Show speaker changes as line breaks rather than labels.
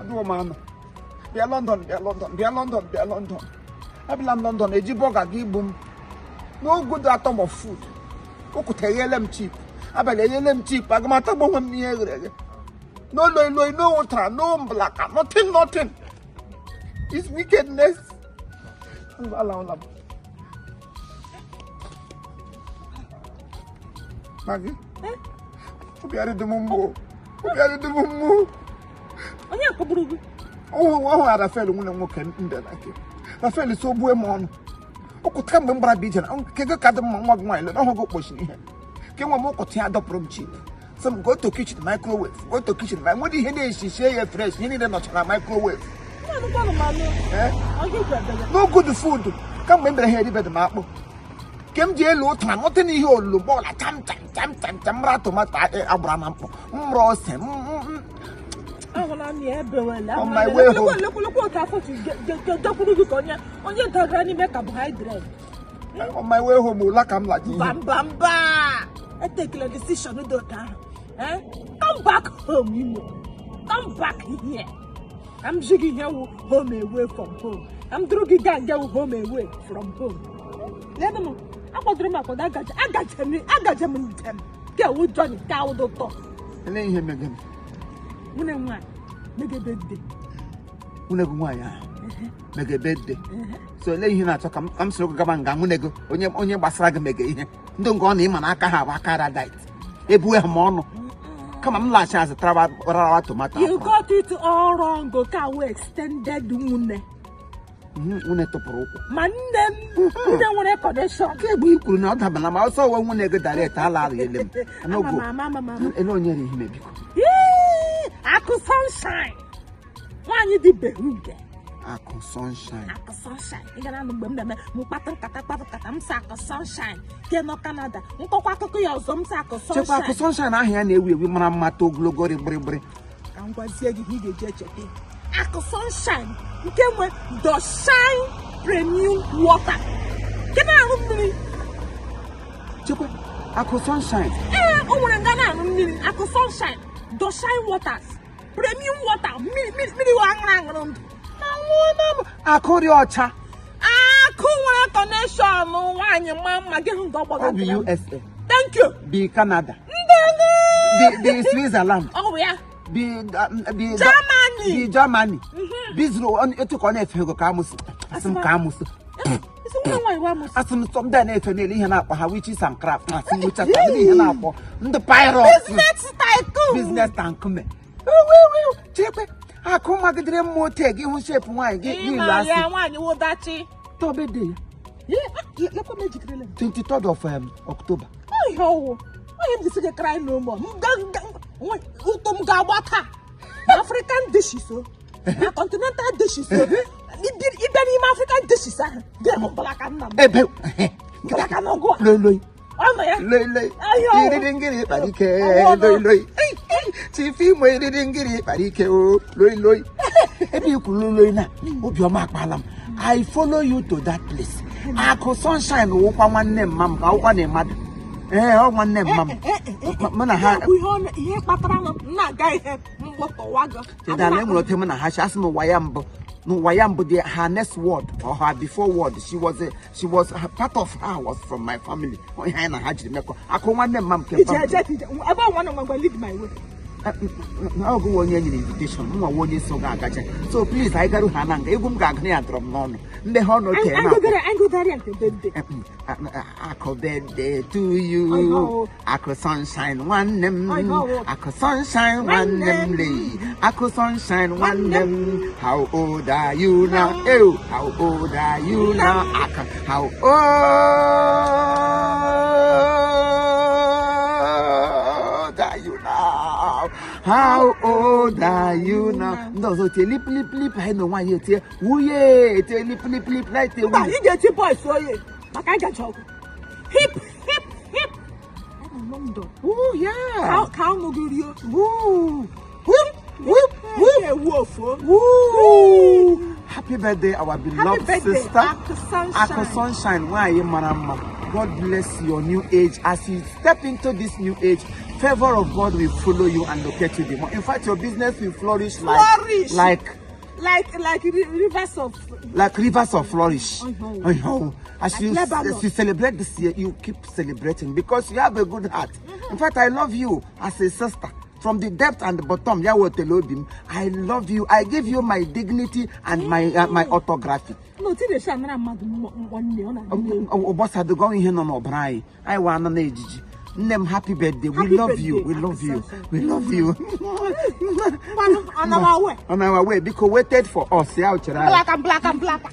Adịwo m anọ. Bịa London, bịa London, bịa London, bịa London. Abịala m London, eji burger gị igbu m. No good atom of food. Ụkụta eghele m chip. Abalị eghele m chip. Aga m atagbu onwe m n'ihe eghere eghe. No loi loi, no ụtara, no mblaka, nothing, nothing. It's wickedness. Alawala m. Maggie? Obi adịdị m mma. Obi adịdị m mma.
Onye kọgburu gị?
Ọhụ Rafael nwunye nwoke ndị na nke Rafael so gbue m ọnụ ụkụta mgbe m gbara bụ ije na nke gị ka dị mma nwa gị nwaanyị lere ọhụ gị kpochiri ihe ke nwe m ụkụta ya dọpụrụ m chip sị m go to kitchen microwave, go to kitchen ma nwere ihe na-esi sie ya fresh, ihe niile nọcha na microwave. No good food. Kamgbe m bịara ha eribeghị m akpụ ke m ji elu ụtara nọte n'ihe olulu mgbe ọla cham cham cham cham cham mra tomato agbara na mkpọ mra ose.
Ahụla m ya ebewela.
On my way home.
Lekwulekwu otu afọ si jekwuru gị ka onye onye dagara n'ime carbohydrate.
On my way home, ụla ka m laji ihe.
Mba, mba, mba, etekela decision dị otu ahụ. Come back home, Imo. Come back here. Ka m zi gị ihe wụ home away from home. Ka m duru gị gaa nge wụ home away from home. Leenụ m, akwadoro m akwado, agaje m njem ke wụ journey ka awụ dị ụtọ.
Ele ihe megị m?
Nwunye nwaanyị mege birthday.
Nwunye gị nwaanyị ahụ mege birthday? So ele ihe na-achọ ka m soro gị gaba nga nwunye gị onye onye gbasara gị mege ihe ndị nga ọ na ịma na aka ha bụ aka radit ebuwe ha m ọnụ kama m laghachi azụ tarawa rawa tomato.
You got it all wrong. Ka wụ extended nwunye.
Nwunye tụpụrụ ụkwụ.
Ma nne m nne nwere connection.
Nke bụ i kwuru na ọ dabala ma ọsọ onwe nwunye gị direct ala ala ele m n'ogo.
Ama ama ama.
Ele onye re ihe biko?
Yee, Akụ Sunshine, nwaanyị dị behuge.
Akụ Sunshine.
Akụ Sunshine. Ị gara mgbe m na-eme m kpata nkata kpata nkata m sị Akụ Sunshine ke nọ Canada, nkọkwa akụkọ ya ọzọ, m sị Akụ
Chekwa, Akụ
Sunshine.
Sunshine ahụ ya na-ewu ewu, mara mma, too ogologo, rịgbịrịgbịrị.
Ka m gwazie gị ihe ị ga-eji echeta Akụ Sunshine nke nwe The Shine Premium Water nke na-aṅụ mmiri.
Chekwa, Akụ Sunshine?
Ee, o nwere nga na-aṅụ mmiri. Akụ Sunshine, The Shine Waters Premium Water, mmiri mmiri mmiri wụ aṅụrụ aṅụrụ ndụ.
Akụ dị ọcha.
Akụ nwere connection, nwaanyị ma mma gị hụ nke ọ
Ọ bụ
gbagara.
USA.
Thank you.
Bi Canada.
Ndị
bi Switzerland.
Ọ bụ ya.
Bi
Germany.
Bi Germany. Bi zuru etu ka ọ na-efe ego ka amụsụ, asị m ka amụsụ.
Isi nwa nwaanyị wa amụsụ.
Asị m sọ ndị a na-efe n'elu ihe na-akpọ ha witches and craft, asị m witches and ihe na-akpọ ndị pirates.
Business tycoon.
Business tycoon. Chekwe, akụ magidere mma ote gị hụ shape nwaanyị gị gị ilu.
Ịma
Asị
ya nwaanyị wụdachi.
Tọbede ya.
Lekwa m, ejikerela m.
23rd of October.
Ọ ihe ọwụ onye m jisi gị cry no more. M ụtụ m ga-agba taa na African dishes o na continental dishes o. Ịbịa n'ime African dishes ahụ ga-ehụ mkpalaka nna m.
Ebe
Nkịta n'ọgụ a.
Loi loi.
Ọ nọ ya.
Loi loi.
Ahịa ọwụ.
Iriri ngiri kpara ike.
Ọwụ
Loi
nọ.
loi. Chief Imo, iriri ngiri kpara ike o, loi loi. Ebe i kwuru loi na obiọma akpala m. I follow you to that place. Akụ Sunshine wụkwa nwanne mma m ka wụkwa na mmadụ. Ee, ọ nwanne mma m. Mụ na ha
Ihe ihe kpatara na m na-aga ihe mgbọtọwa gị.
Chedala enwere ote mụ na ha chi asị m ụwa ya mbụ n'ụwa ya mbụ dị her next word or her before word, she was her, part of her was from my family. Ihe anyị na ha jiri mekọ akụ nwanne mma m
Ije
kempa.
eje ka ije ebe ọ nwanne ngwa lead my way.
Ọ gụwa onye nyere invitation, mụnwa nwa onye so ga-agacha. So please, anyị garu ha na nga egwu m ga-agụ ya dọrọ m n'ọnụ ndị ha ọnụ ote
Anyị gụdara, anyị gụdara ya nke birthday.
Akụ, birthday to you.
Ọyọ.
Akụ Sunshine nwanne m.
Ọyọ.
Akụ Sunshine nwanne m, lee Akụ Sunshine nwanne m. How old are you now? Ew, how old are you now, Akụ? How old are you now? How old are you now? Ndị ọzọ tie lip lip lip, anyị na onwe anyị etie wuye, etie lip lip lip na etie
Mba,
wuye.
ị ga-eti boys oye maka anyị gacha ọgụ. Hip hip hip. Anyị nọ London.
Oh yeah.
Ka ọṅụ gị rio.
Woo! Whoop, whoop, whoop.
Ewu ofuo.
Woo! Happy birthday, our beloved
Happy birthday,
sister.
Akụ Sunshine.
Akụ Sunshine, nwanyị mara mma. God bless your new age as you step into this new age. Favor of God will follow you and locate you the more. In fact, your business will flourish like
Flourish.
like
Like rivers of
like rivers of flourish.
Oh,
Oh, As you,
Lebanon.
as you celebrate this year, you keep celebrating because you have a good heart. In fact, I love you as a sister. From the depth and the bottom, Yahweh Telobim, I love you. I give you my dignity and my autography.
Na otu na-esi anara mmadụ nwanne ọ na-adị egwu.
Ụbọsadogo ihe nọ n'ọbara anyị anyị wa anọ na-ejiji. Nne m, happy birthday. We
Happy
love you.
birthday.
We love
Happy
you.
sunshine.
We love you.
Ngwanụ, on our way.
On our way, biko, waited for us ya chere anyị.
Blaka, blaka, blaka.